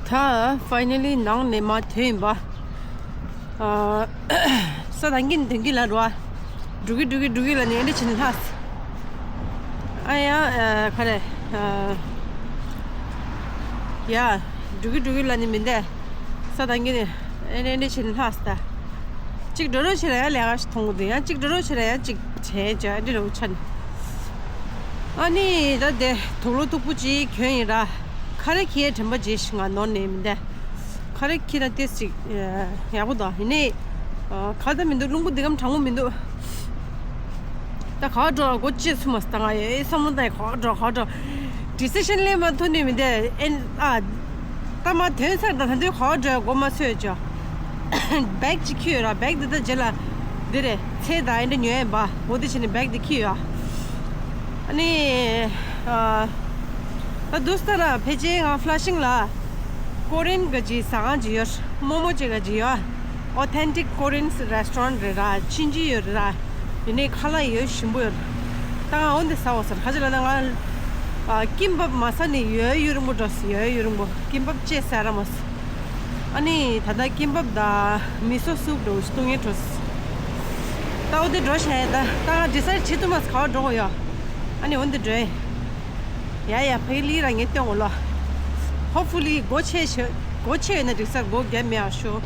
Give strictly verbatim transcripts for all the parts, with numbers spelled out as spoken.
ད་ཕའི་ནལ་ལི་ནང་ནས་མར་ཐོན་ཡིན་པ། ཨ། ས་དང་གིན་དོན་གྱི་ལ་རུ་བ། འགྲོ་གི་འགྲོ་གི་འགྲོ་གི་ལ་ནས་འདི་ཕྱིན་ལྷག་ཨ་ཡ། ཨ། ག་རེ། ཨ། ཡ། འགྲོ་གི་འགྲོ་གི་ལ་ནི་མི་འདས། ས་དང་གི་ནི་ཨེ་ནས་འདི་ཕྱིན་ལྷག་ད། གཅིག་འགྲོ་རོགས་བྱེད་ལ་ཡ་ལས་ཀ་ཞིག་མཐོང་གི་འདུག་ཡང་གཅིག་འགྲོ་རོགས་བྱེད་ལ་ཡ་གཅིག་བྱས་བྱས་འདི་རུ་ཆ་ནི། ཨ་ནི་ད་དེ་དུག་ལོག་སྟུག་པོ་ཅིག་གྱོན་ཡིན་ར། ཁ་རེ་ཁྱེད་དྲན་པ་རྗེས་ཤིག་ང་ནོར་ནས་མི་འདས། ཁ་རེ་ཁྱེད་ན་ཏེ་ཞིག་ཡག་པོ་དང་ཡིན་ནའི། ག་ད་མི་འདུག་རླུང་བུ་འདི་གམ་གྲང་མོ་མི་འདུག་ད་ག་འགྲོ་སྒོ་ཕྱེ་ཚུ་མ་ས་ད་ང་ཡེ་བསམ་བློ་བཏང་ག་འགྲོ་ག་འགྲོ། ཌི་སི་ཤན་ལེན་མ་ཐུབ་ནས་མི་འདས་ཨེན་ཨ། ད་མ་ཐོན་ཚར་དང་ད་དུས་ག་འགྲོ་སྒོ་མ་ཚོས་ཅོ། བེག་ཅིག་ཁྱེར་ཡོད་ར། བེག་འདི་ད་རྗེས་ལ་འདི་རེད། ཚེ་ད་ཨེ་འདྲ་ཉོས་ཡིན་པ་འོ་དེ་བྱས་ནས་བེག་འདི་ཁྱེར་ཡོད། ཨ་ནི། ཨ། ད་དུས་ལྟར་ཕལ་ཆེར་ང་ཕ་ལ་ཤིང་ལ་ཀོ་རིན་ག་ཅིག་ཟ་ཁང་ཅིག་ཡོད། མོ་མོ་ཅིག་ག་ཅིག་ཡོད། Authentic Korean restaurant རེད་ར། ཕྱིན་ཅི་ཡོད་རེད་ར། ཡིན་ནའི་ཁ་ལག་ཡོད་ཞིམ་པོ་ཡོད། ད་ང་འོ་འདི་ཟ་འོ་ཟེར། ཁ་ཅིག་ལ་ན་ང་ཨ་ཀིམ་པབ་མ་ཟ་ནི་ཡོད་ཡོད་རིང་པོ་འགྲོ་སི་ཡོད་ཡོད་རིང་པོ་ཀིམ་པབ་ཅེས་ཟ་ར་མ་ཟ། ཨ་ནི་ད་ལྟ་ཀིམ་པབ་དང་མི་སོ་སུབ་འགྲོ་སྟོང་ངེ་འགྲོ་སི། ད་འོ་འདི་འགྲོ་ཤ་ཡ། ད་ད་ང་ཌི་སའིཌ་བྱེད་ཐུབ་མ་ཟ་ག་བ་འགྲོ་གོ་ཡོད། ཨ་ནི་འོ་འདི་འགྲོ་ཡ། ཡ་ཡ་ཕ་གི་ལི་ར་ངས་སྟོན་གོ་ལོ། Hopefully སྒོ་ཕྱེ་ཤོ། སྒོ་ཕྱེ་ཡོད་ན་འགྲིག་ས། སྒོ་བརྒྱབ་མེད་ཨ་ཤོ།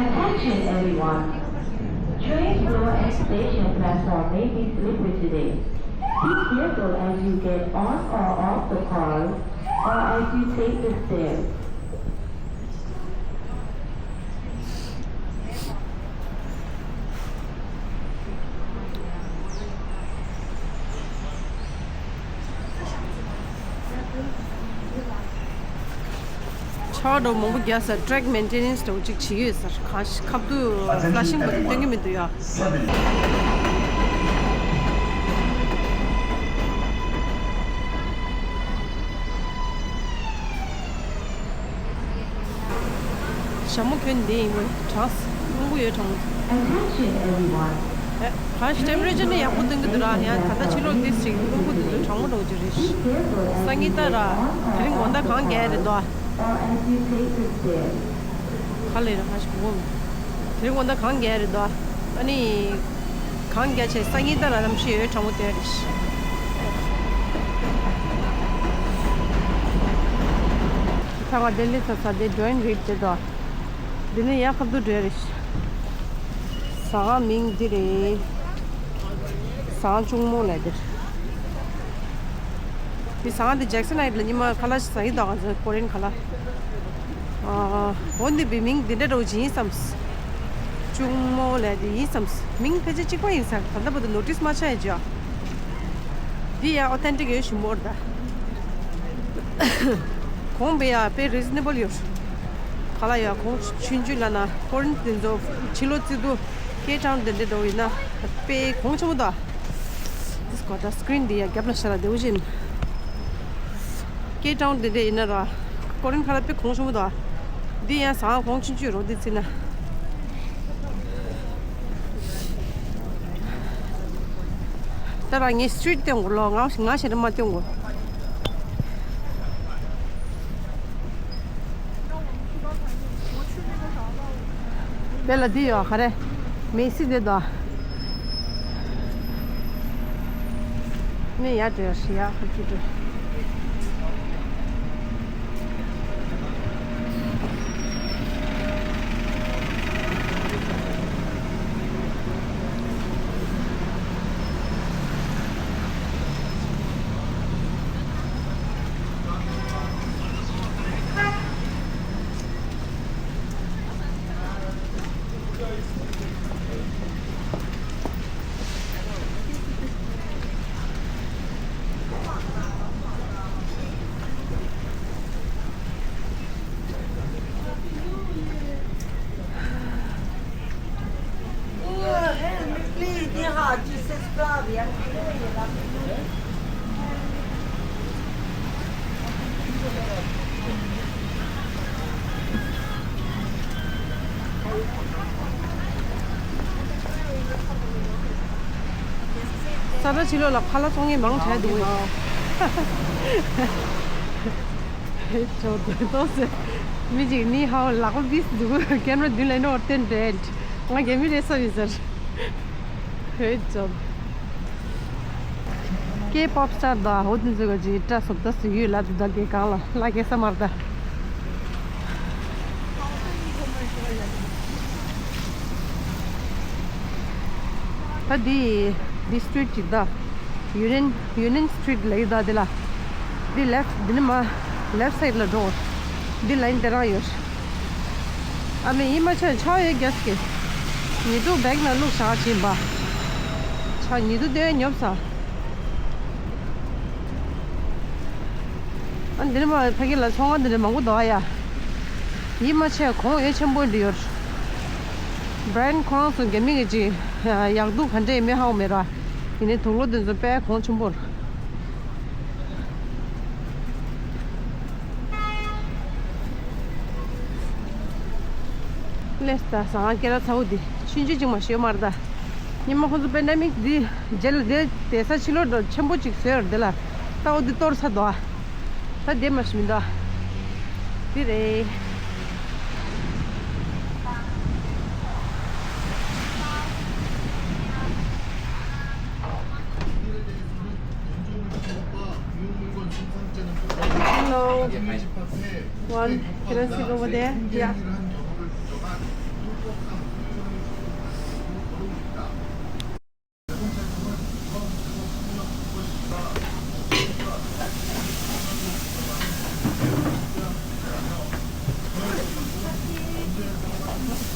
Attention everyone. Train floor and station platform may be slippery today. Be careful as you get on or off the cars or as you take the stairs. ཆར་འདྲ་མང་པོ་རྒྱག་ས་track maintenance འདྲ་བོ་ཅིག་བྱེད་ཀྱི་ཡོད་ས་རེད། གང་ཞིག་ཁ་བསྡུ་ལ་ཤིང་པ་དེ་སྟོན་གྱི་མི་འདུག་ཡ། ཞྭ་མོ་གྱོན་འདི་ཡིན་མོད་གྲང་སོང་། རླུང་བུ་ཡོད་གྲང་མོ། Attention everyone. ཨེ། གང་ཞིག་temperature ནི་ཡག་པོ་སྟོན་གྱི་འདུག་ར། ཡང་ད་ལྟ་ཕྱི་ལོགས་འདི་ཞིག་རླུང་བུ་འདི་ཚོ་གྲང་མོ་འགྲོ་གི་རེད། སང་ཉིན་ལྟར་ར། དེ་རིང་དགོང་དག་གངས་རྒྱག་རེད་དོ། ག་ལེར་ཧ་ཞིག་བུ་མོ། དེ་རིང་དགོང་དག་གངས་རྒྱག་རེད་དོ། ཨ་ནི། གངས་རྒྱག་བྱས་སང་ཉིན་ལྟར་ར་གནམ་གཤིས་ཡོད་གྲང་མོ་དེ་རེད། ད་ང་ལྡི་ལི་ཚ་ཚ་དེ་ཌོ་ཨིན་རིབ་དེ་དོ། འདི་ནི་ཡ་ཁ་བསྡུ་འགྲོ་རེད། ཟ་ཁང་མིང་འདི་རེད། ཟ་ཁང་ཅུང་མོ་ལས་འདིར། འདི་ཟ་ཁང་འདི་ཇེག་སན་ཧའིཊ་ལ་ཉི་མ་ཁ་ལག་ཟ་ཡི་དོ། ང་ཚོ་ཀོ་རི་ཡན་ཁ་ལག་ཨ། འོ་འདི་བི་མིང་འདི་འདྲ་འདྲ་བོ་ཅིག་ཡིན་བསམས། ཅུང་མོ་ལས་འདི་ཡིན་བསམས། མིང་ཕལ་ཆེར་གཅིག་པ་ཡིན་ས། ད་ལྟ་བར་དུ་ནོ་ཊིས་མ་ཆགས་ཡ་ཅི་ཡ། འདི་ཡ་ཨོ་ཐེན་ཊིག་ཡོད་ཞུ་མོར་ད། གོང་བེ་ཡ་དཔེ་རི་ཛི་ནེ་བལ་ཡོད། ཁ་ལག་ཡ་གོང་ཆུང་ཆུང་ལ་ན་ཀོ་རི་ཡན་དེ་ཚོ་ཕྱི་ལོགས་བརྩི་དུས་ཀེབ་ཊའུན་དེ་འདྲ་འགྲོ་ཡིན་ན་དཔེ་གོང་ཆེན་པོ་ད། དིས་ཀོ་ད་སི་ཀི་རིན་དེ་ཡ་རྒྱབ་ལ་ཤར་ལ་བདེ་བོ་ཅན། ཀེབ་ཊའུན་དེ་འདྲ་ཡིན་ན་ར། ཀོ་རི་ཡན་ཁ་ལག་དཔེ་གོང་ཆེན་པོ་ད། འདི་ཡང་ཟ་ཁང་གོང་ཆུང་ཆུང་རོ་འདི་བརྩིས་ན། ད་རང་ངས་སི་ཊི་རིཊ་སྟོན་དགོས་ལོ། ང་ང་ཞེ་དྲག་མ་སྟོན་དགོས། དེ་ལ་འདི་ཡོད་ག་རེ། མེ་སི་དེ་དོ། ནི་ཡ་འདྲེ་ཡ་ཧ་ཅི་འདྲེ། ས་ཁྲ་ཕྱི་ལོགས་ལ་ཁ་ལག་བཙོང་མཁན་མང་དྲགས་འདུག་གས། ཧེ་ཇོ་དོ་དོ་ཟེར། མི་གཅིག་ནི་ཧའོ་ལག་པ་བིས་འདུག་ཀེམ་ར་མདུན་ལ་ཡིན་ནོ་བསྟན་རེད། ང་རྒྱ་མི་རེད་བསམ་ཡིན་ཟེར། ཧེ་ཇོ། ཀེ་པོབ་སི་ཊར་དང་ཧོ་དིན་ཚོ་ག་ཅིག་སྐྲ་བཟོ་ལྟ་ཟིག་ཡོད་ལ་དུ་ད་གེ་གང་ལ་ལ་གེ་ས་མར་ད། ད་འདི་འདི་སི་ཊི་རིཊ་ཅིག་ད། ཡུ་ནི་ཡན་ཡུ་ནི་ཡན་སི་ཊི་རིཊ་ལབ་ཡོད་ད་འདི་ལ། འདི་ལེཕ་འདི་ནི་མ་ལེཕ་སའིཌ་ལ་འགྲོ། འདི་ལ་ཡིན་དེ་རང་ཡོད། ཨ་མི་ཡིན་མ་ཆད་ཆ་ཡོད་རྒྱ་སྐྱེ། ཉི་དུ་བེག་ནང་བླུགས་བཞག་བྱིན་པ། ཆ་ཉི་དུ་དེ་ཉོབ་ས། ཨ་འདི་ནི་མ་ཕ་གི་ལ་ཚོང་ཁང་འདི་ནི་མང་པོ་འདུག་ཨ་ཡ། ཡིད་མ་ཆེས་གོང་འོས་ཆེན་པོ་འདི་ཡོད། བྷི་རན་ཁོ་རང་ཚོ་རྒྱ་མི་གི་ཅི་ཡག་སྡུག་ག་འདྲ་ཡིན་མིན་ཧ་གོ་མེད་ར། ཡིན་ནའི་དུག་ལོག་འདི་ཚོ་དཔེ་གོང་ཆེན་པོ་རེད། ལས་ད་ཟ་ང་སྐེ་ར་ཚ་བོ་འདི་ཆུན་ཆུན་ཅིག་མ་ཞོད་མར་ད། ཉི་མ་ཁོ་ཚོ་པེན་ཌེ་མིག་འདི་རྗེས་ལ་འདི་བསྡད་ས་ཕྱི་ལོགས་འགྲོ་ཆེན་པོ་ཅིག་བཟོས་ཡོད་འདི་ལ་ལྟ་བ་འདི་གཏོར་ཚར་འདུག་ཨ། ད་བསྡད་མ་ཤི་མི་འདུག་ཨ། འདི་རེད། Hello. One, can I sit over there? Yeah.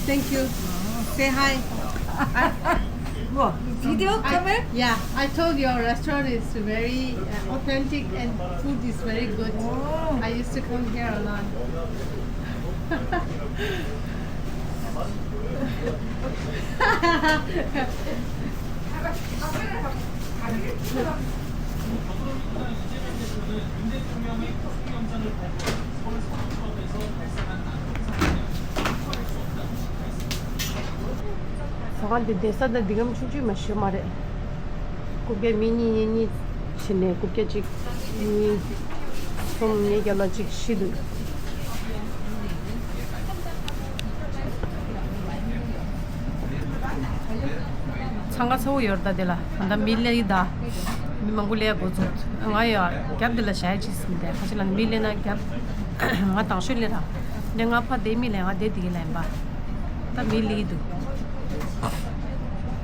Thank you. Say hi. What? Video I, cover? Yeah, I told your restaurant is very uh, authentic and food is very good. Oh. I used to come here a lot. ཟ་ཁང་འདི་བསྡད་ས་དང་འདི་གམ་ཆུང་ཆུང་མ་ཞིག་མ་རེད། རྐུབ་བཀྱག་མི་གཉིས་གཉིས་གཉིས་བྱས་ནས་རྐུབ་བཀྱག་གཅིག་གཉིས་གསུམ་ངའི་རྒྱབ་ལ་གཅིག་བཞི་འདུག་འཚང་ཁ་ཚ་བོ་ཡོད་རེད་ད་དེ་ལ། ད་ལྟ་མི་སླེབས་ཡི་ད། མི་མང་པོ་སླེབས་འགོ་ཚུགས། ང་ཡང་རྒྱབ་འདི་ལ་བཞག་ཡ་ཅིག་ཟིན་ཏེ་ཁ་ཆེ་ལ་ནི་མི་སླེབས་ན་རྒྱབ། ང་དང་ཤོས་སླེབས་ར། འདི་ང་ཕ་དེ་མི་ལས་ང་དེ་དེ་གི་ལན་པ། ད་མི་སླེབས་འདུག་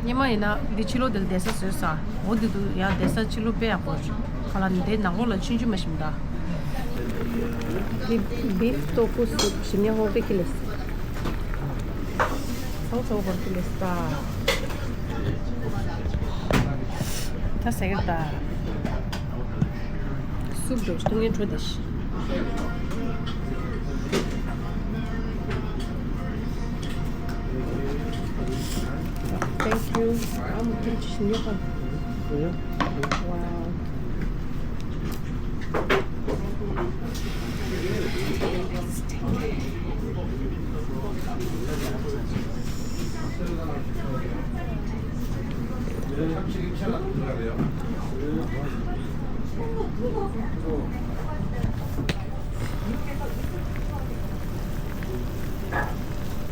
སྙེ་མ་ཡིན་ན་འདི་ཕྱི་ལོགས་འདི་ལ་བསྡད་ས་བཟོས་ས། འོ་འདི་འདུག་ཡ་བསྡད་ས་ཕྱི་ལོགས་དཔེ་ཡག་པོ། ཁ་ལ་ནི་དེ་ནང་ལོགས་ལ་ཆུན་ཆུན་མ་ཞིམ་ད། འདི་བིབ་ཏོ་ཕུ་སུབ་ཞིམ་ཡ་ཧོ་པེ་ཁི་ལེ་སི། ཚའོ་ཚའོ་བར་དུ་ལེ་སྟ། ད་ཟེར་གི་ད། སུབ་འགྲོ་ཐུང་ངེ་འཕྲོ་དེ་ཤི། Thank you. I'm kimchi ཉོ་ག Wow.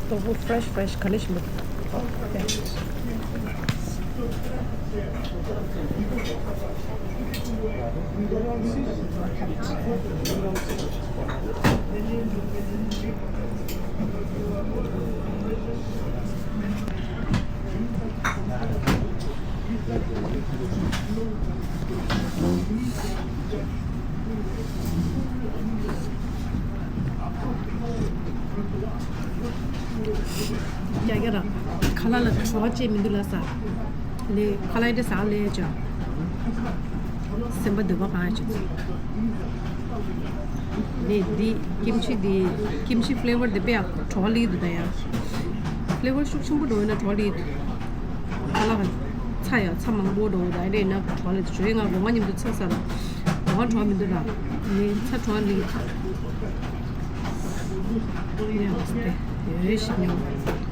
Tofu fresh fresh ག་ལེ་ཞིམ་པོ། རྒྱ་རྒྱ་ར། ཁ་ལག་ལ་བྲོ་བ་ཅན་མི་འདུག་ལ་ས། ལས་ཁ་ལག་དེ་ཟ་ལས་ཅོ། སེམས་པ་འདོད་པ་གང་ཡང་ཅོ། ནས་འདི་ཀིམ་ཆི་འདི་ཀིམ་ཆི་ཕི་ལེ་ཝར་འདི་དཔེ་ཡག་བྲོ་བ་ལི་འདུག་ད་ཡ། ཕི་ལེ་ཝར་ཤུགས་ཆེན་པོ་འགྲོ་ཡོད་ན་བྲོ་བ་ལི་འདུག་ཁ་ལག་ཚྭ་ཡ་ཚྭ་མང་པོ་འགྲོ་ད་རེད་ན་བྲོ་བ་ལི་འདུག་ཞོ་ཡི་ང་ལོ་མ་མཉམ་དུ་ཚྭ་ཟ་ལ། ལོ་མ་བྲོ་བ་མི་འདུག་ལ། ངའི་ཚྭ་བྲོ་བ་ལི་འདུག་ཡོད་ཞིག་མྱོང་།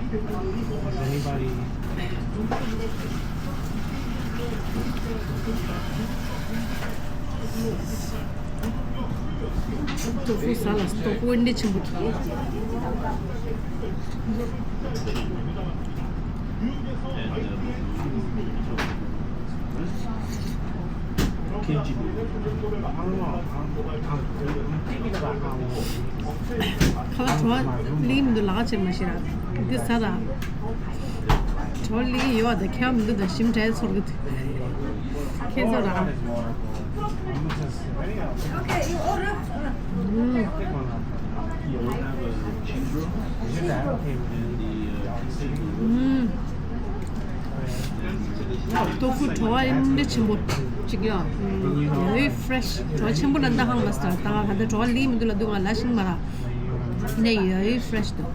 Anybody? ཏོ་ཧྥུ་ཟ་ལ་ཏོ་ཧྥུ་འདི་ཆེན་པོ། ཁ་ལག་བྲོ་བ་ལི་མི་འདུག་ལག་ཆེར་མ་ཤེས་ར། འདི་ཟ་ད། བྲོ་བ་ལི་ཡོད་ད་ཁྱམ་འདི་ད་ཞིམ་དྲའི་ཚོར་གི་འདུག་ཁྱེད་ཚོ་ར། ཏོ་ཧྥུ་བྲོ་བ་ཨེ་འདྲ་ཆེན་པོ་ཅིག་ཡོད། ཡོད་ཧྥི་རེ་ཤི་བྲོ་བ་ཆེན་པོ་ལ་འདི་ཧང་མ་སྟར་ད་ང་ད་ལྟ་བྲོ་བ་ལི་མི་འདུག་ལ་འདུག་ང་ལ་ཤིང་མ་ར། ཡིན་ནའི་ཡོད་ཧྥི་རེ་ཤི་འདུག་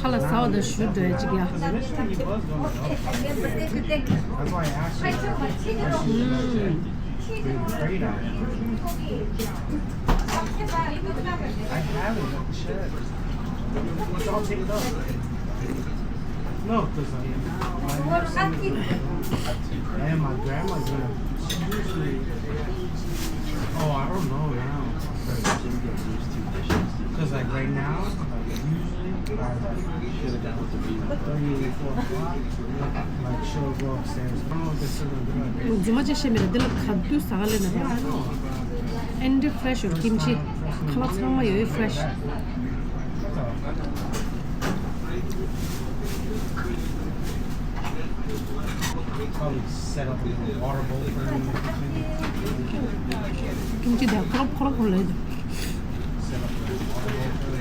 ཁ་ལག་ཟ་བ་དང་ཞུ་འགྲོ་ཡ་ཅིག་ཡ། That's why I asked you. Are you afraid of? I haven't. Shit. Let's all take it up. No, because I, I have some. And my grandma's gonna. She usually. Oh, I don't know now. Because like right now, like usually, I like three, four o'clock. རྫུན་མ་ཅིག་བཤད་མེད་ལ་འདི་ལ་ག་དུས་ཟ་ག་ལེ་ན། ཨེ་འདྲ་ཧྥི་རེ་ཤི་ཡོད་ཀིམ་ཆི་ཁ་ལག་ཚང་མ་ཡོད་ཧྥི་རེ་ཤི། Probably set up a little water bowl for him in the kitchen. ཀིམ་ཆི་དེ་ཁོ་རོ་ཁོ་རོ་ཁོ་ལེ། Set up a little water bowl for him.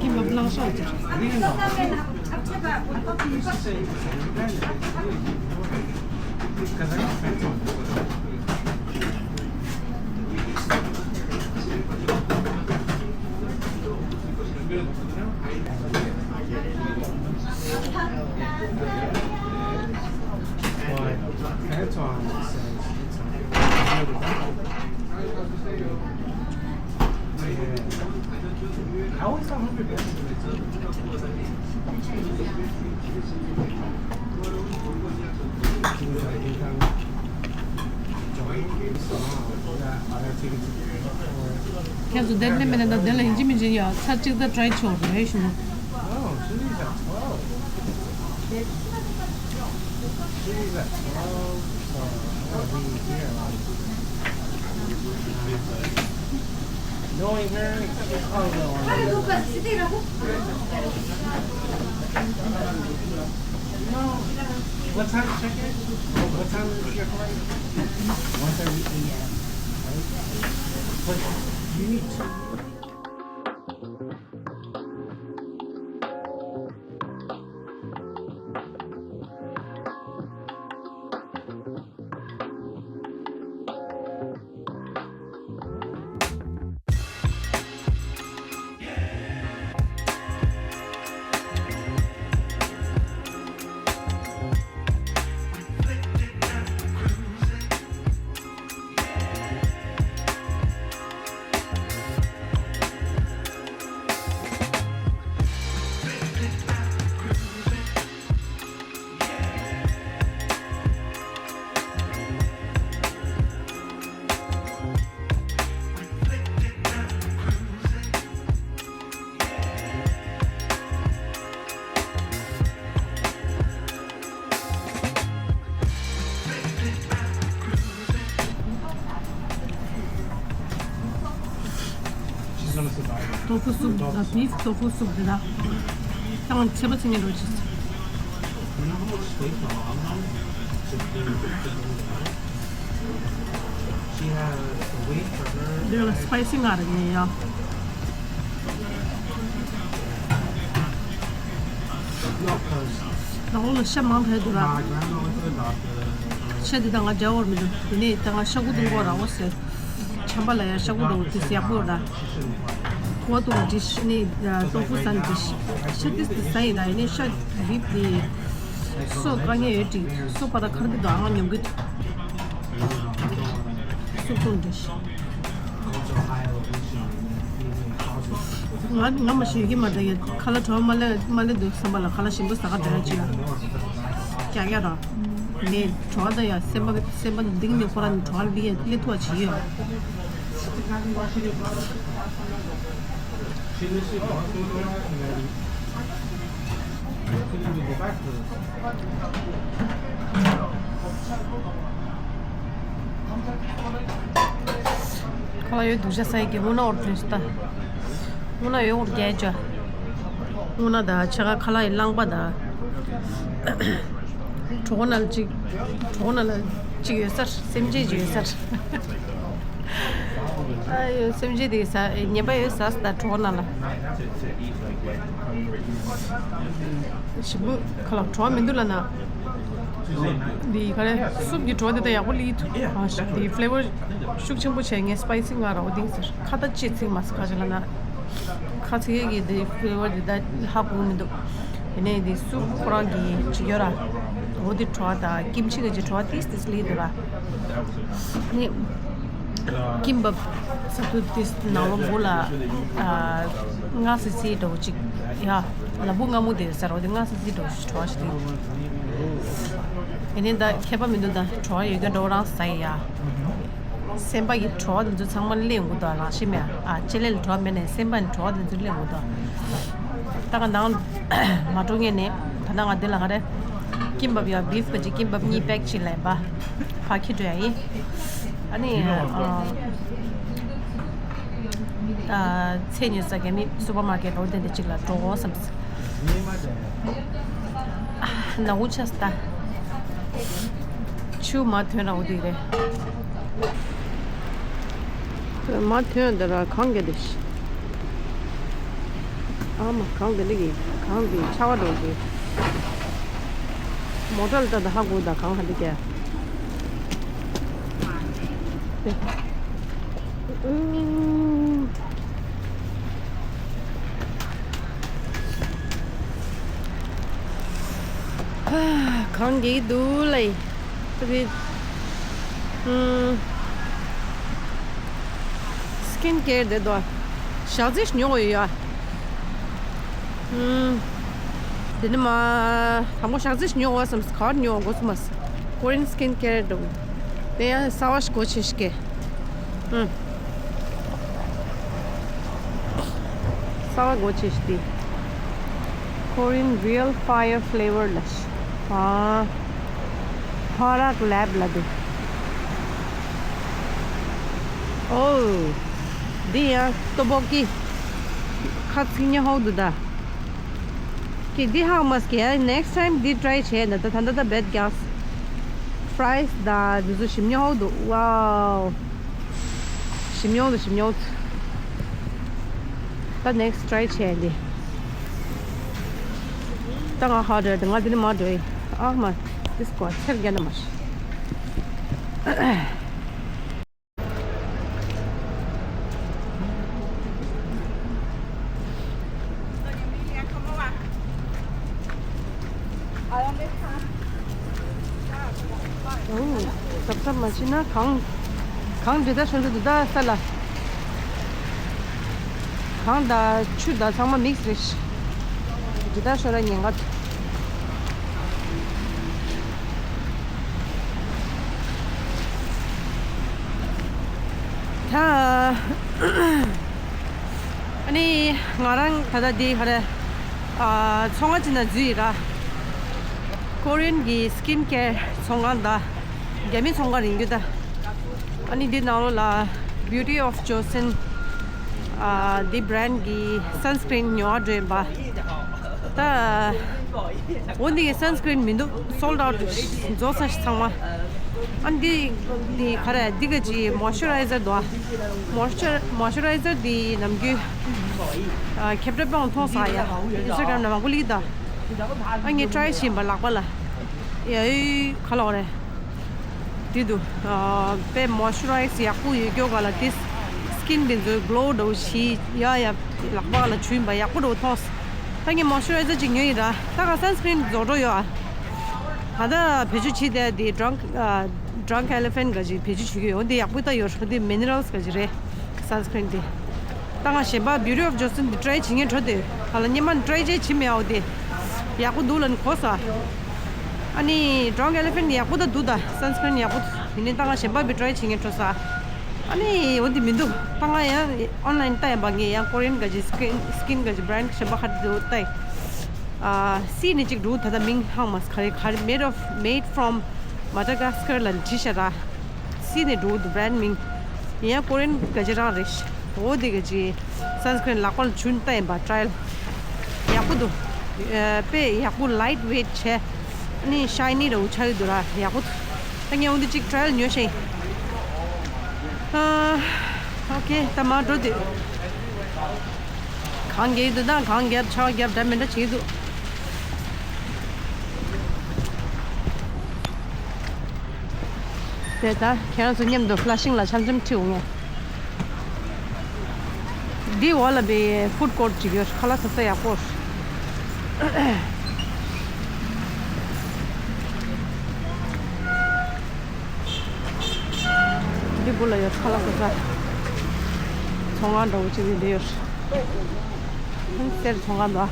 ཀིམ་པབ་བླངས་ཤོག་ཅིག But that's all I'm gonna say. It's okay. Yeah. I always thought hundred grand was a big sum. ཁྱེད་ཚོ་དེར་སླེབས་མེད་ན་ད་དེ་ལ་ཡིན་གཅིག་མིན་གཅིག་ཡ་ཚར་གཅིག་ད་ཊ་རའི་ཆོག་རེད་ཞུ་ན། Oh, Chili's at twelve. Chili's at twelve, so I gotta be here, like, knowing her, oh, no, no. What time check in? What time is your flight? One thirty a m, right? But you need to ཏོ་ཧྥུ་སུབ་དང་བིབ་ཏོ་ཧྥུ་སུབ་དེ་དག་ཏང་ཆེ་བ་ཚིག་ངན་འགྲོ་ཆེ། འདི་ལ་སི་པའི་སི་ང་རེ་ངེས་ཡ། ད་འོ་ལ་ཤ་མང་ཕེ་འདུག་ར། ཤ་འདི་དང་ང་འདྲ་བོར་མི་འདུག་དེ་ནས་ད་ང་ཤ་ཁུ་འདུག་གོ་ར་འོ་ཟེར། ཆམ་པ་ལ་ཡ་ཤ་ཁུ་འདུག་དེ་ཟེར་ཡག་པོ་ར། ཝ་ཏུ་ཌི་ཤི་ནི་ཏོ་ཧྥུ་སན་ཌི་ཤི་ཤ་ཏིས་ཏི་ས་ཡི་ར་ཡི་ནི་ཤ་བིབ་ཏི་སོ་དཀའ་ངལ་ཡོད་ཀྱི་སོ་པ་ད་ཁར་གི་དོ་ཨང་ཉོ་གི་སོ་ཀུན་ཌི་ཤི། ང་ང་མ་ཤེས་ཀྱི་མ་ད་ཡ་ཁ་ལག་བྲོ་མ་ལེ་མ་ལེ་འདུག་བསམ་པ་ལ་ཁ་ལག་ཞིམ་པོ་ཟ་ག་འགྲོ་ཡ་ཅི་ཡ་ཀྱ་ཀྱ་ར་ནས་བྲོ་ད་ཡ་སེམས་པ་སེམས་པ་འདིང་ནས་ཁོ་ར་ནས་བྲོ་ལི་ཡ་ལེ་ཐུ་བ་ཅི་ཡ། ཁ་ལག་ཡོད་འདུག་ཤ་ས་ཡི་གི་སྔོ་ན་འོར་ཐོན་སྟ། སྔོ་ན་ཡོད་འོར་རྒྱལ་ཅོ། སྔོ་ན་ད་ཆ་ག་ཁ་ལག་ཡི་རླངས་པ་ད། གྲོགས་ན་ལ་གཅིག་གྲོགས་ན་ལ་གཅིག་ཡོད་སར་སེམས་ཅན་གཅིག་ཡོད་སར། ཨ་ཡོད་སེམས་ཅན་དེ་ས་ཉེས་པ་ཡོད་ས་ས་ད་གྲོགས་ན་ལ། ཞིམ་པོ་ཁ་ལག་བྲོ་བ་མི་འདུག་ལ་ན། འདི་ག་རེ་སུབ་ཀྱི་བྲོ་བ་དེ་དང་ཡག་པོ་ལི་ཐུ། ཨ་ཤ་འདི་ཕི་ལེ་ཝར་ཤུགས་ཆེན་པོ་བྱས་ངས་སི་པའི་སི་ང་ར་འོ་དིང་ཟེར་ཁ་ད་ཅི་ཚིག་མ་སི་ཁ་ཅི་ལ་ན། ཁ་ཚིག་གི་འདི་ཕི་ལེ་ཝར་འདི་ད་ཧ་གོ་མི་འདུག་དེ་ནས་འདི་སུབ་ཁོ་རང་གི་ཅི་ཡོད་ར། འོ་དེ་བྲོ་བ་དང་ཀིམ་ཆི་གི་ཅི་བྲོ་བ་ཏིས་ཏིས་ལི་འདུག་ར། ནི། ཀིམ་བབ་ས་ཐུ་ཏིས་ནང་ལོ་འབུ་ལ་ཨ་ང་སི་སི་འདྲ་བོ་ཅིག་ཡ་ལ་འབུ་ང་མུ་དེ་ཟེར་བ་དེ་ང་སི་སི་འདྲ་བོ་ཞིག་བྲོ་བ་ཞིག་དེ་ཡིན་ནི་ད་ཁྱད་པར་མི་འདུག་ད་བྲོ་བ་ཡོད་ཀྱང་འདྲ་བོ་རང་ཟ་ཡི་ཡ། སེམས་པ་ཡི་བྲོ་བ་དེ་ཚོ་ཚང་མ་སླེབས་འགོ་དོ་རང་ཤི་མེད་ཨ་ཅེ་ལེ་ལ་བྲོ་བ་མེད་ནས་སེམས་པ་ནི་བྲོ་བ་དེ་ཚོ་སླེབས་འགོ་དོ། ད་ག་ནང་མ་འགྲོ་ངེས་ནས་ད་ལྟ་ང་འདི་ལ་ག་རེ་ཀིམ་བབ་ཡ་བིབ་ག་ཅིག་ཀིམ་བབ་གཉིས་པེག་ཅིག་ལེན་པ་ཕ་ཁྱི་འགྲོ་ཡ་ཡིན། ཨ་ནི། ཨ་ཚེ་ཉོས་ས་ག་མི་སུ་པར་མར་ཀེཊ་འོ་དེ་འདྲ་ཅིག་ལ་འགྲོ་འོ་བསམ། ཨ་ནག་པོ་ཆགས་སོང་ད། ཆུ་མ་ཐོན་ར་འོ་དེ་རེད། མ་ཐོན་འདི་ར་གངས་ག་འདི་ཤི། ཨ་མ་གངས་ག་འདི་གི་གངས་འདི་ཆར་པ་འགྲོ་གི། མོ་ཊ་ལ་ལྟ་ད་ཧ་གོ་ད་གངས་ག་འདི་ག། གངས་ག་འདུག་ལེ། རེད། ཨུམ། སི་ཀིན་ཀེར་དེ་དོ། ཞག་རྩི་ཉོ་གི་ཡོད། ཨུམ། དེ་ནི་མ། དང་པོ་ཞག་རྩི་ཉོ་བ་བསམ་ག་རེ་ཉོ་དགོས་སུ་མ། ཀོ་རི་ཡན་སི་ཀིན་ཀེར་དུ། དེ་ཡང་གསར་པ་ཞིག་སྒོ་ཕྱེ་ཞིག་གེ། ཨུམ། གསར་པ་སྒོ་ཕྱེ་ཞིག་དེ། Korean Real Fire Flavor ལ་ཤི། ཨ། ཧ་རག་ལེབ་ལ་དེ། ཨོ། འདི་ཡང་ཏོ་བོ་ཀི། ཁ་ཚིག་ཉི་ཧོ་དུ་ད། ཀི་འདི་ཧ་མ་སྐྱེ་next time འདི་try བྱས་ན་ད་ད་ད་ད་བེད་རྒྱག་ཕ་རའི་སི་ད་འདི་ཚོ་ཞིམ་ཉི་ཧོ་དུ། ཝའོ། ཞིམ་ཉོག་དང་ཞིམ་ཉོག་ད་next try བྱས་འདི། ད་ང་ཧ་འདྲ་ང་འདི་ནི་མ་འགྲོ་ཡི། ཨ་མ། this ཀོ་ཚེར་རྒྱ་ན་མ་ཤི། ཨོ། ཟབ་ཟབ་མ་བྱིན་ན་གང་། གང་འདི་ད་ཤོར་འདི་ད་ས་ལ། གང་ད་ཆུ་ད་ཚང་མ་མིག་སི་རེད། འདི་ད་ཤོར་ར་ཉེན་ཁ། ད། ཨ་ནི་ང་རང་ད་ལྟ་འདི་ག་རེ། ཨ། ཚོང་ཁང་ཅིག་ནང་འཛུལ་ཡིན་ར། ཀོ་རི་ཡན་གྱི་སི་ཀིན་ཀེར་ཚོང་ཁང་དང་། རྒྱ་མི་ཚོང་ཁང་རེད་འདུག་ད། ཨ་ནི་འདི་ནང་ལོགས་ལ་Beauty of Joseon ཨ། འདི་བྷི་རན་ཌི་གི་སན་སི་ཀྲིན་ཉོ་བ་འགྲོ་ཡིན་པ། ད། འོ་འདི་གི་སན་སི་ཀྲིན་མི་འདུག sold out རྫོགས་ས་ཞིག་ཚང་མ། ཨ་འདི་འདི་ག་རེ་འདི་ག་ཅི་མོ་ཨིས་ཅུ་རའི་ཟར་འདུག་མོ་ཨིས་ཅུ་མོ་ཨིས་ཅུ་རའི་ཟར་འདི་ནམ་རྒྱུན་ཨ། ཁེབ་ཏྲ་པང་མཐོང་ས་ཡ་ཨིན་སི་ཊ་གྷ་རམ་ནང་མང་པོ་ལིག་ད། ཨ་ངས་ཊ་རའི་བྱིན་པ་ལག་པ་ལ། ཡ་ཨི་ག་ལོག་རེད། འདི་འདུག་ཨ། དཔེ་མོ་ཨིས་ཅུ་རའི་ཟར་ཡག་པོ་ཡོད་སྐྱོ་ག་ལ་དེ་སི་ཀིན་འདི་ཚོའི་གློ་འདྲ་བོ་ཞིག་ཡ་ཡ། ལག་པ་ལ་བྱུག་ཡིན་པ་ཡག་པོ་འདྲ་བོ་མཐོང་སོང་། ད་ངས་མོ་ཨིས་ཅར་རའི་ཛར་ཅིག་ཉོས་ཡིན་ར། ད་ག་སན་སི་ཀྲིན་རྫོགས་འགྲོ་ཡོད་ཨ། ད་ལྟ་བེད་སྤྱོད་བྱེད་བསྡད་དེ་ཌྲང་ཌྲང་ཨེ་ལི་ཕེན་ག་ཅིག་བེད་སྤྱོད་བྱེད་ཀྱི་ཡོད། འོ་འདི་ཡག་པོ་ད་ཡོད་ར། འོ་འདི་མི་ནི་རལ་སི་ག་ཅིག་རེད། སན་སི་ཀྲིན་འདི། ད་ང་གཞན་པ་Beauty of Joseon འདི་ཊྲའི་བྱེད་མཁན་འགྲོ་དེ། ཧ་ལ་སྔོན་མ་ཊྲའི་བྱས་བྱེད་མེད་ཨ། འོ་འདི་ཡག་པོ་འདུག་ལབ་ནས་གོ་སོང་ཨ། ཨ་ནི་ཌྲང་ཨེ་ལི་ཕེན་ཡག་པོ་ད་འདུག་ད་སན་སི་ཀྲིན་ཡག་པོ་ཡིན་ནའི་ད་ང་གཞན་པ་བི་ཊྲའི་བྱེད་མཁན་འགྲོ་ས། ཨ་ནི་འོ་འདི་མི་འདུག་ད་ང་ཡང་ཨོན་ལའིན་ལྟ་ཡིན་པ། ངས་ཡང་ཀོ་རི་ཡན་ག་ཅིག་སི་ཀིན་སི་ཀིན་ག་ཅིག་བྷ་རན་ཌི་གཞན་པ་ཁ་ཅིག་འདུག་ལྟ་ཡིན། ཨ་སི་ནས་ཅིག་འདུག་ད་ལྟ་མིང་ཧང་མ་ག་རེ་ག་རེ། Made of, made from Madagascar ལབ་ནས་བྲིས་ཤག་ར། སི་ནས་འགྲོ་གི་འདུག་བྷ་རན་ཌི་མིང་། ཡིན་ཡང་ཀོ་རི་ཡན་ག་ཅིག་རང་རེད། འོ་དེ་ག་ཅིག་སན་སི་ཀྲིན་ལག་པ་ལ་བྱུགས་ནས་ལྟ་ཡིན་པ། ཊྲའི་ཡལ་ཡག་པོ་འདུག་ཨ་དཔེ་ཡག་པོ། ལའིཊ་ཝེཊ་བྱས། ཨ་ནི་ཤའི་ནི་འདྲ་བོ་ཆགས་ཀྱི་འདུག་ར། ཡག་པོ་འདུག་ད་ངས་འོ་འདི་གཅིག་ཊྲའི་ཡལ་ཉོས་ཤིང་། ཨ་ཨོ་ཁེ། ད་མར་འགྲོ་དུས་གངས་རྒྱག་གི་འདུག་ད་གངས་རྒྱབ་ཆར་པ་རྒྱབ་འདྲ་མི་འདྲ་བྱེད་ཀྱི་འདུག་དེ་ད་ཁྱེད་རང་ཚོ་མཉམ་དུ་ཕ་ལ་ཤིང་ལ་འཆམ་འཆམ་ཁྲིད་འོང་ངས། འདི་འོག་ལ་བའི་ཕུཌ་ཀོརཊ་ཅིག་ཡོད། ཁ་ལག་ཟ་ས་ཡག་པོ། འདི་སྦུག་ལ་ཡོད། ཁ་ལག་ཟ་ས། ཚོང་ཁང་འདྲ་བོ་ཅིག་འདི་ཡོད། གསེར་ཚོང་ཁང་འདུག་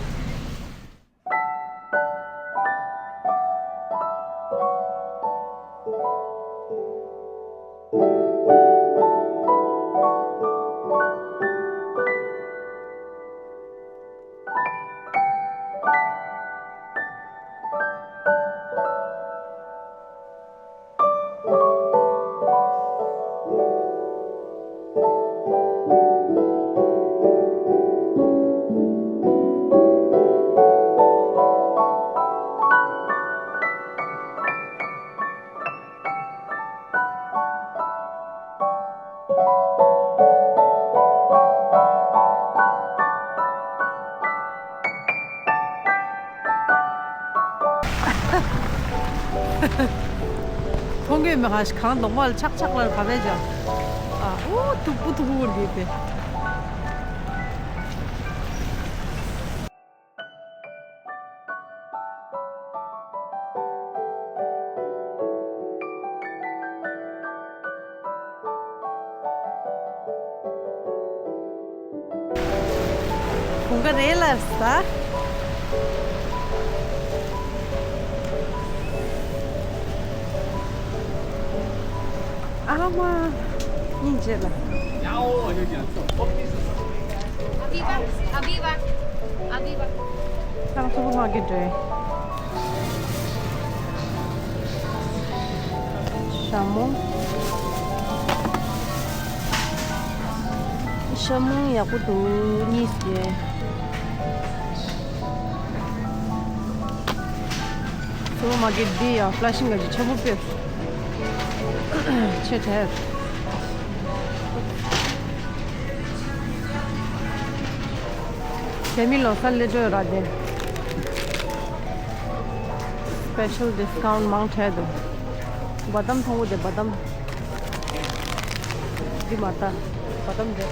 མཐོང་གི་མི་ཧ་ཤི་གང་གདོང་པ་ལ་ཆག་ཆག་ལ་ག་བས་ཀྱང་། ཨ་ཨོ་ཐུག་པུ་ཐུག་པུ་རེད་པས། དགུན་ཁ་རེད་ལ་ས། ཨ་མ། སྙིང་རྗེ་ལ། Aviva, Aviva, Aviva. ད་སུ་པར་མར་ཀེཊ་རེད། ཤ་མོ། ཤ་མོ་ཡག་པོ་འདུག་གཉིས་ཀྱི། སུ་པར་མར་ཀེཊ་འདི་ཡང་ཕ་ལ་ཤིང་ག་ཅིག་ཆེན་པོ་དཔེ་ཆེ་དྲགས། རྒྱ་མི་ལོ་གསར་སླེབས་འགྲོ་ཡོད་ར་དེ། སི་པེ་ཤལ་ཌི་སི་ཀའུན་ཊི་མང་དྲགས་འདུག་བ་དམ་མཐོང་གི་འདུག་བ་དམ། འདི་མ་ལྟ། བ་དམ་འདི།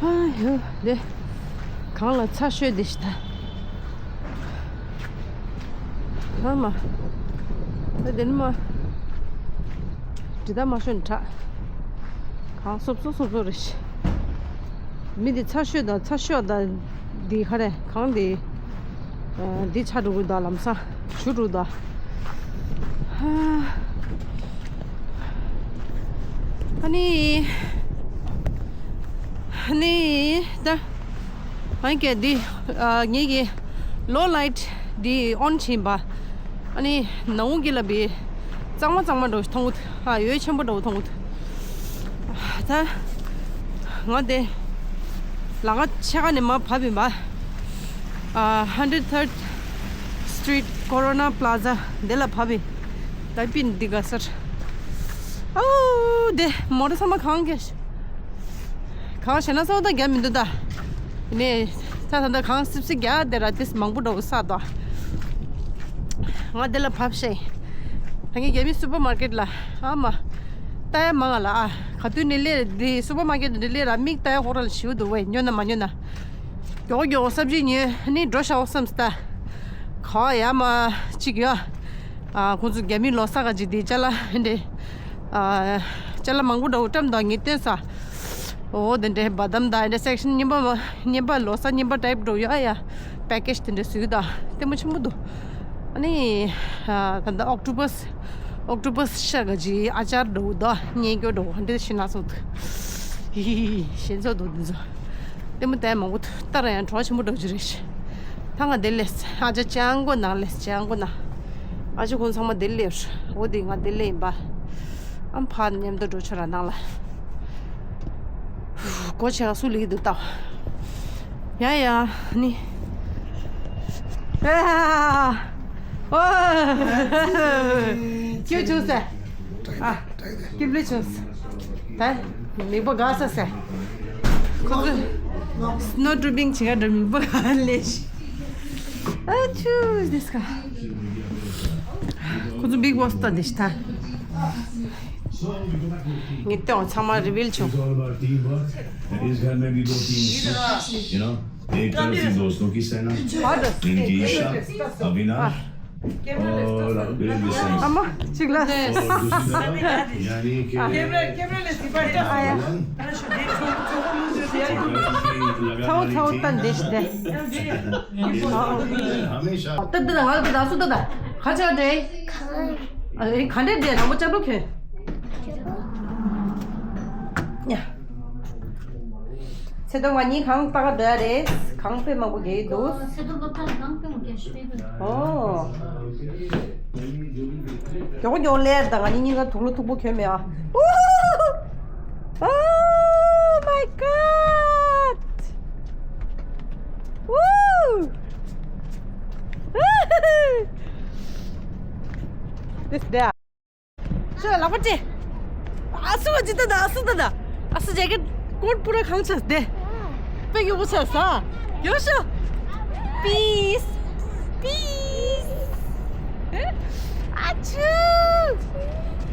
ཨ་ཡོ་དེ། གངས་ལ་ཚ་ཤོས་དེ་ཞིག་ད། ཨ་མ། ད་དེ་ནི་མ། དྲི་ད་མ་ཤོས་ནི་དྲག་གངས་སོབ་སོབ་སོབ་སོབ་རེད་ཤི། མི་དེ་ཚ་ཤོས་དང་ཚ་ཤོས་དང་དེ་ག་རེ་གངས་དེ། འདི་ཆགས་འགྲོ་གི་འདུག་ལམ་སང་ཞུ་འགྲོ་འདུག་ཨ་ནི། ནི་ད་ཨ་ཀྱེ་འདི་ཨ་ངེད་ཀྱི་ལོ་ལའིཊ་འདི་ཨོན་བྱིན་པ། ཨ་ནི་ནང་གི་ལ་བི་གཙང་མ་གཙང་མ་འགྲོ་མཐོང་གི་འདུག་ཨ་ཡོད་ཆེན་པོ་འགྲོ་མཐོང་གི་འདུག་ད་ང་དེ་ལ་ང་ཆེ་ག་ནས་མ་བབས་ཡིན་པ། ཨ་ཧན་ཌེཌ་ཐར་སི་ཊི་རི་ཊི་ཀོ་རོ་ན་པ་ལ་ཛ་འདི་ལ་བབས་ཡིན། ད་པིན་འདི་ག་སར། ཨོ་དེ་མོ་ཊ་ཚང་མ་གང་གས། གང་ཞེ་ན་སོ་ད་རྒྱ་མི་འདུག་ད། ནས་ད་ད་ད་གང་སིབ་སི་རྒྱ་དེ་ར་དེ་མང་པོ་འགྲོ་ས་དོ། ང་དེ་ལ་བབས་ཤེ། ད་ངས་རྒྱ་མི་སུ་པར་མར་ཀེཊ་ལ་ཨ་མ། ལྟ་ཡ་མང་ང་ལ་ཨ། ག་དུས་ནས་སླེབས་འདི་སུ་པར་མར་ཀེཊ་འདི་སླེབས་ར་མིག་ལྟ་ཡ་ཧོ་ར་ལ་ཞིའུ་འདུག་བས་ཉོ་ན་མ་ཉོ་ན། མགྱོགས་མགྱོགས་སབ་ཇི་ཉོས་ནི་འགྲོ་ཤག་བསམ་སྟ། ག་ཡ་མ་གཅིག་ཡོད། ཨ་ཁོང་ཚོ་རྒྱ་མི་ལོ་གསར་ག་ཅིག་དེ་ཅ་ལ་འདྲེ། ཨ་ཅ་ལ་མང་པོ་འདྲ་བོ་བཀྲམ་དང་ངས་བསྟན་ས། འོ་དེ་འདྲའི་བ་དམ་དང་འདྲ་སེག་ཤན་རྙིང་པ་མ་རྙིང་པ་ལོ་གསར་རྙིང་པ་ཊའིབ་འདྲ་བོ་ཡོད་ཨ་ཡ། པེ་ཀེ་ཇི་དེ་འདྲ་བཟོས་ཀྱི་དང་ལྟད་མོ་ཆེན་པོ་འདུག་ཨ་ནི་ཨ་ད་ལྟ་ཨོག་ཊོ་པས་ཨོག་ཊོ་པས་ཤ་ག་ཅིག་ཨ་ཅར་འདྲ་བོ་དང་སྙན་སྐྱོ་འདྲ་བོ་འདྲ་ཤི་ན་སོགས་འདུག་ཧི་ཧི་ཧི་ཞེ་ཚོ་འདུག་འདི་ཚོ། ལྟད་མོ་ལྟ་ཡ་མང་པོ་འདུག་ལྟ་ར་ཡང་བྲོ་བ་ཆེན་པོ་འདྲ་བོ་ཅིག་རེད་ཤག་ད་ང་འདིར་སླེབས། ཨ་ཅག་ཅང་གོ་ནང་སླེབས། ཅང་གོ་ནང་། ཨ་ཅག་ཁོང་ཚང་མ་འདིར་སླེབས། འོ་དེ་ང་འདིར་སླེབས་ཡིན་པ། ཨམ་ཕ་མཉམ་དུ་འགྲོ་ཆོག་ར་ནང་ལ། སྒོ་ཕྱེ་ག་སུ་ལུས་འདུག་ལྟ། ཡ་ཡ་ནི། ཨ་ཨོ། ཁྱོད་བྱུང་ཟེར། ཨ། སྐྱིབ་ལེ་བྱུང་ཟེར། ད་མིག་པ་དགའ་ས་ཟེར། ཁོ་ཚོས་སི་ནོ་ཊུ་བིང་བྱེད་ག་འགྲོ། མིག་པ་དགའ་ལེ་ཤི། ཨ་ཆུ་དེས་ཀ་ཁོ་ཚོ་བིག་བོ་སི་ད་དེ་ཤི་ད། ངས་ལྟོས་ཚང་མ་རི་བིལ་བྱུང་། एक तरह से दोस्तों की सेना, इनकी ईर्ष्या, अविनाश और अ, अ, ཨ་མ་གཅིག་ལ། और दूसरी तरफ, यानी कि ཚའོ་ཚའོ་ཏན་དེ་ཤི་དེ། ད་ད་ད་ང་ད་སུ་ད་ད་ཁ་ཆ་དེ། ཨ་ཨེ་ག་འདྲེ་དེ་རང་མོ་ཅམ་པོ་ཁྱོད། ཡ། ཚེ་དོན་ང་གཉིས་གང་ལྟ་ག་འདྲ་རེད། གང་དཔེ་མང་པོ་རྒྱལ་འདུག་ཚེ་དོན་ལོ་ཏག་གང་དཔེ་མང་རྒྱལ་ཤི་འདུག་ཨོ། མགྱོགས་མགྱོགས་ལེར་དང་ང་གཉིས་གཉིས་ཀ་དུག་ལོ་མཐུག་པོ་གྱོན་མེད་ཨ། Oh my God! Woo! This there. ཤོ་ལག་པ་སྤྲད། ཨ་སུ་བ་ཇི་ལྟ་ད་ཨ་སུ་ལྟ་ད། ཨ་སུ་ཇེ་ཀེ་ཊི་ཀོ་ཊི་པུ་ར་གང་ཆགས་ཏེ། དཔེ་ཡོད་པོ་ཆགས་ས། ཡོད་ཤོ། པིས། པིས། ཨ་ཆུ།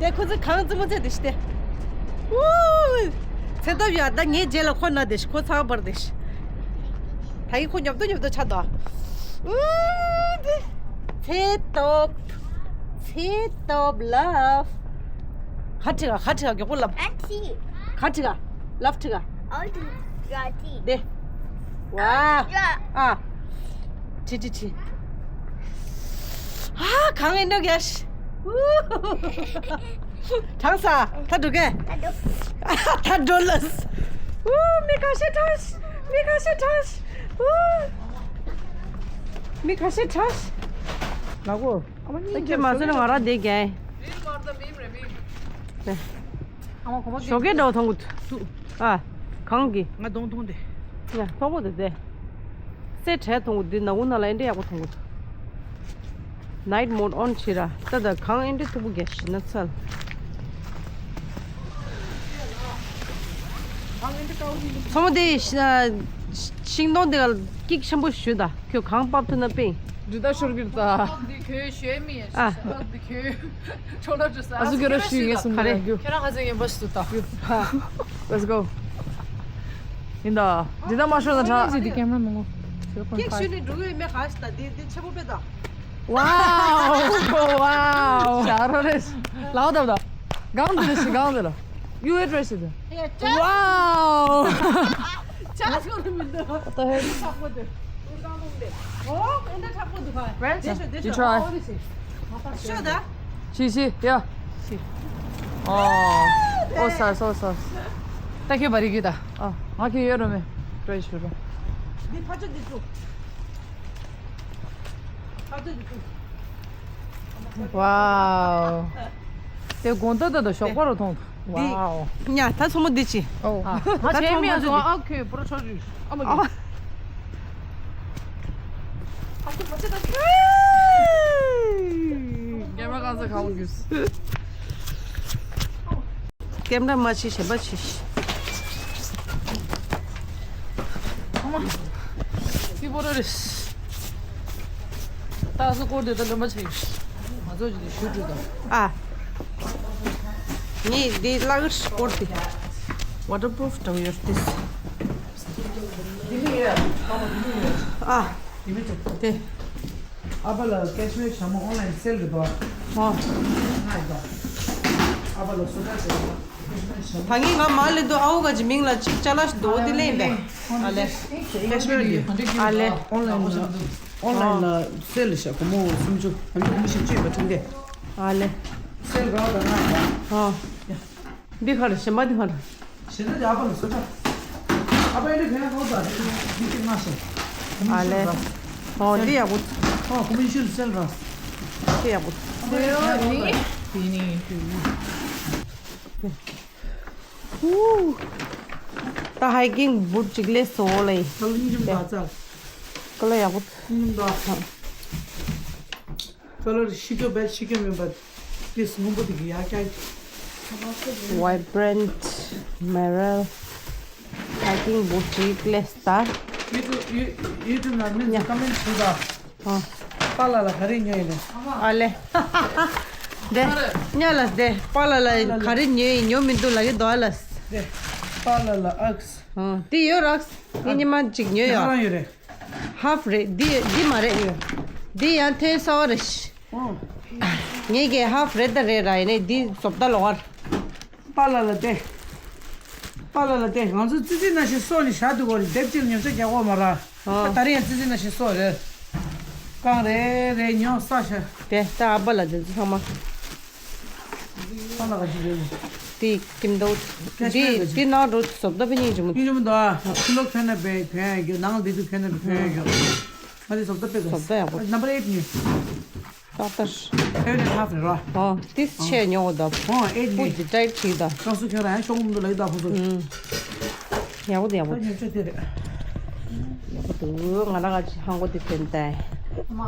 དེ་ཁོ་ཚོ་གང་རྩེད་མོ་རྩེ་དེ་ཤི་སྟེ། ཨུ། ཚེ་སྟོབས་ཡ་ད་ངའི་རྗེས་ལ་ཁོ་ན་དེ་ཤི་ཁོ་ཚང་བར་དེ་ཤི། ད་ཡིན་ཁོ་ཉོབ་ཏོ་ཉོབ་ཏོ་ཆགས་དོ། ཨུ། དེ། ཚེ་སྟོབས། ཚེ་སྟོབས་ལབ། ཁ་ཁྲིག་ག་ཁ་ཁྲིག་ག་མགྱོགས་པོ་ལབ། ཨ་ཁྲི། ཁ་ཁྲིག་ག་ལབ་ཁྲིག་ག་ཨོ་ཏི་ར་ཏི། དེ། ཝ། ཨ། ཁྲི་ཁྲི་ཁྲི། ཨ་གང་ཡིན་འགྲོ་གྱ་ཤི། དྲང་ས། ད་འགྲོ་གས། ད་འགྲོ་ལ། ཨུ་མི་ཁ་ཤས་དྲང་། མི་ཁ་ཤས་དྲང་། ཨུ་མི་ཁ་ཤས་དྲང་། ལགས་གོ། ཨ་མ་གཉིས། ཁྱེད་མ་ཟེར་ན་ང་རང་བསྡད་རྒྱ་ཡིན། ཨ་མ་གོ་མ་ཞོགས་ཀས་འགྲོ་མཐོང་གི་འདུག་ཨ། གང་གི་ང་གདོང་མཐོང་དེ། ཡ་མཐོང་གི་འདུག་དེ། སེ་བྲལ་མཐོང་གི་འདུག་ནག་ཁུང་ནང་ལ་ཨེ་འདྲ་ཡག་པོ་མཐོང་གི་འདུག Night mode on བྱེད་ར། ད་ད་གང་ཨེ་འདྲ་མཐུག་པོ་རྒྱག་ཤི་ན་ཚལ། མཚོ་མོ་དེ་ཤ- ཤིང་སྡོང་དེ་ག་ཀིག་ཆེན་པོ་ཞུ་ད། ཁྱོད་གང་ཕབ་ཐུབ་ན་པིང་། འདི་ད་ཤོར་གི་རེད་ད། འདི་ཁྱོད་ཤོད་མི་ཡིན། ཨ། འདི་ཁྱོད་ཁྲོ་ལོ་འགྲོ་ས། ཨ་ཟུ་གེ་རོ་ཤུ་ཡེ་སུ་ག་རེ། ཁྱོད་རང་ཧ་ཟེ་ཡེ་བ་སུ་ད། Let's go. ཡིན་ད། འདི་ད་མ་ཤོར་ན་ད། འདི་ཀེམ་ར་མང་པོ། ཀིག་ཤུ་ནི་འགྲོ་གི་མེད་ག་ཤི་ད། འདི་འདི་ཆེན་པོ་པེ་ད། Wow! Wow! ཞར་རོ་རེ། ལའོ་ད་ད། གང་དེ་ལ་ཤི་གང་དེ་ལ། You address it. Wow! ཅག་ཤོར་མི་འདུག What the heck? ཨོ་ཨེ་འདྲ་དྲག་པོ་འདུག་ཧ། Right? You try. ཤོ་ད། ཤི་ཤི་ཡ། ཤི། ཨོ། ཨོ་སར་སོ་སར། ད་ཁྱོད་བ་རི་གི་ད། ཨ། ང་ཁྱེད་ཡོད་རོ་མེ། བཀྲ་ཤིས་བདེ་ལེགས། འདི་ཕར་ཕྱོགས་འདི་བཙུགས། ཕར་ཕྱོགས་འདི་བཙུགས། ཝའོ། དེ་དགོང་དག་ད་ད་ཞོགས་པ་རུ་མཐོང་། འདི། ཝའོ། ཉ་ད་ཚོ་མོ་འདི་ཅི། ཨོ། ཨ། ང་ད་ཚོ་ཆེ་མོ་མི་ཡ་འདི། ཚོ་ཨ་ཁོས་པོ་ར་ཆོ་ཅུ། ཨ་མ་ཨོ། གི། ཀེམ་ར་གང་ས་གང་གུས། ཀེམ་ར་མ་ཕྱི་ཞེན་པ་ཕྱི། ཨ་མ། ཏི་པོ་ར་རེ། ཏག་ས་སྐོར་དེ་ད་ལོན་པ་ཆེ། ང་ཚོ་ཅི་དེ་ཞུ་ཅུ་དང་། ཨ། ངས་འདི་ལག་སྐོར་དེ། Waterproof འདྲ་བོ་ཡོད་དེ། ཨ། དེ། ཨ་ཕ་ལ་ཀེ་ཤི་མིར་ཞྭ་མོ་ཨོན་ལན་སེལ་རེད་དོ། ཧོ། ང་ཡི་དོ། ཨ་ཕ་ལ་སོ་ཏ་ཟེར་བ། ད་ངས་ང་མ་ལེ་དོ་ཨའུ་ག་ཅི་མིང་ལ་ཅིག་ཅ་ལག་ཞིག་འདུག་དེ་ལེན་པས། ཨ་ལེ། ཀེ་ཤི་མིར་གྱི། ཨ་ལེ། ཨོན་ལན་ལ་ཨོན་ལན་ལ་སེལ་ལ་ཤ་སྒོར་མོ་སུམ་ཅུ། ཨ་ནི་སྒོར་མོ་བཞི་བཅུ་ཡོད་པ་ཁྲིམས་དེ། ཨ་ལེ། སེལ་ར་ད་ང་ད། ཧོ། ཡ། འདི་ག་རེ་ཞེན་པ་འདི་ག་རེ། ཞེན་པ་འདི་ཨ་ཕ་ལ་སོ་ཏ། ཨ་ཕ་ཨེ་འདྲ་གན་ཁོ་ད་འདི་འདི་ང་ཤེས། ཨ་ལེ། ཨོ་འདི་ཡག་པོ། ཨོ་ཀོ་མི་ཤོན་སེལ་ར། འདི་ཡག་པོ། འདི་ནི། ཧུ། ད་ཧའི་ཀིང་བུ་ཊི་ཅིག་ལས་སོ་ལེ། ད་ལུང་ཅུང་ད་ཙག། ཀ་ལ་ཡག་པོ། ལུང་ད། ཀ་ལར་ཤི་ཀྱོ་བེད་ཤི་ཀྱོ་མིན་པ། དེ་སྔོན་པོ་དེ་གི་ཡ་ཀྱ། Vibrant Merrell Hiking Boutique ལས་ད། ཡུ་ཊུབ་ཡུ་ཡུ་ཊུབ་ནང་མི་ཚོ་ཀ་མེན་ཊི་ཞུ་ད། ཨ། པཱ་ལགས་ལ་ག་རེ་ཉོས་ཡིན་ནས། ཨ་ལེ། དེ། ཉ་ལ་དེ་པཱ་ལགས་ལ་ག་རེ་ཉོས་ཡིན་ཉོ་མི་འདུག་ལ་གི་དོ་ཨ་ལ། དེ། པཱ་ལགས་ལ་ཨགས། ཨ། དེ་ཡོད་རགས། ངས་ཉི་མ་གཅིག་ཉོས་ཡོད། ཁ་རང་ཡོད་རེད། ཧབ་རེད། འདི་འདི་མ་རེད། འདི་ཡང་ཐོན་ས་བ་རེད། ཨོ། ངས་ཀྱི་ཧབ་རེད་ད་རེད་ར། ཡིན་ནའི་འདི་བཟོ་ལྟ་ལོག་པར། པཱ་ལགས་ལ་བལྟས། པཱ་ལགས་ལ་བལྟས། ང་ཚོ་ཙི་ཙི་ན་ཞིག་གསོ་ནས་བཞག་འདུག་གོ་རེད། དེབ་ཅིག་ལ་ཉོ་ཆ་རྒྱག་གོ་མ་ར། ཨོ། ད་རེས་ཡང་ཙི་ཙི་ན་ཞིག་གསོ་རེད། རྐང་རེ་རེ་ཉོ་ས་ཤ། དེ་ད་ཨ་པ་ལ་དེ་ཚོ་ཚང་མ། ཁོ་ན་ག་ཅི་རེད། དེ་ཀིམ་དོ། ཀེ་ཤི་མིར་ག་ཅི། དེ་ནང་རོ་བཟོ་ལྟ་བུ་སྙིང་རྗེ་མོ། སྙིང་རྗེ་མོ་འདུག་ཨ། ཕྱི་ལོགས་ཁྱོན་ནས་པའི་གྱོན་ཡ་གྱོན། ནང་ལ་འདི་དུས་ཁྱོན་ནས་པའི་གྱོན་ཡ་གྱོན། ང་དེ་བཟོ་ལྟ་དཔེ་ག། བཟོ་ལྟ་ཡག་པོ། ནམ་བར་ཨེཊ་ཉོས། ཏག་ཏག་ཤི། ཨེཊ་ཨེན་ཧ་ཧྥ་རེད་རོ། ཨོ། དེ་ཆེ་ཉོ་གོ་ད། ཨོ་ཨེཊ་ཉོས། ཀུ་ཅི་ཊའིཊ་བྱེད་ད། ཀྲང་སུ་ཁྱོད་རང་ཡང་ཤོག་མུ་འདུག་ལ་ཡི་ད་ཕོ་ཚོ། ཨུམ། ཡག་པོ་འདུག་ཡག་པོ། ད་ཉོ་ཆ་དེ་རེད། ཡག་པོ་འདུག་ང་རང་ག་ཅི་ཧང་གོ་དེ་ཐོན་ཏེ། ཨ་མ།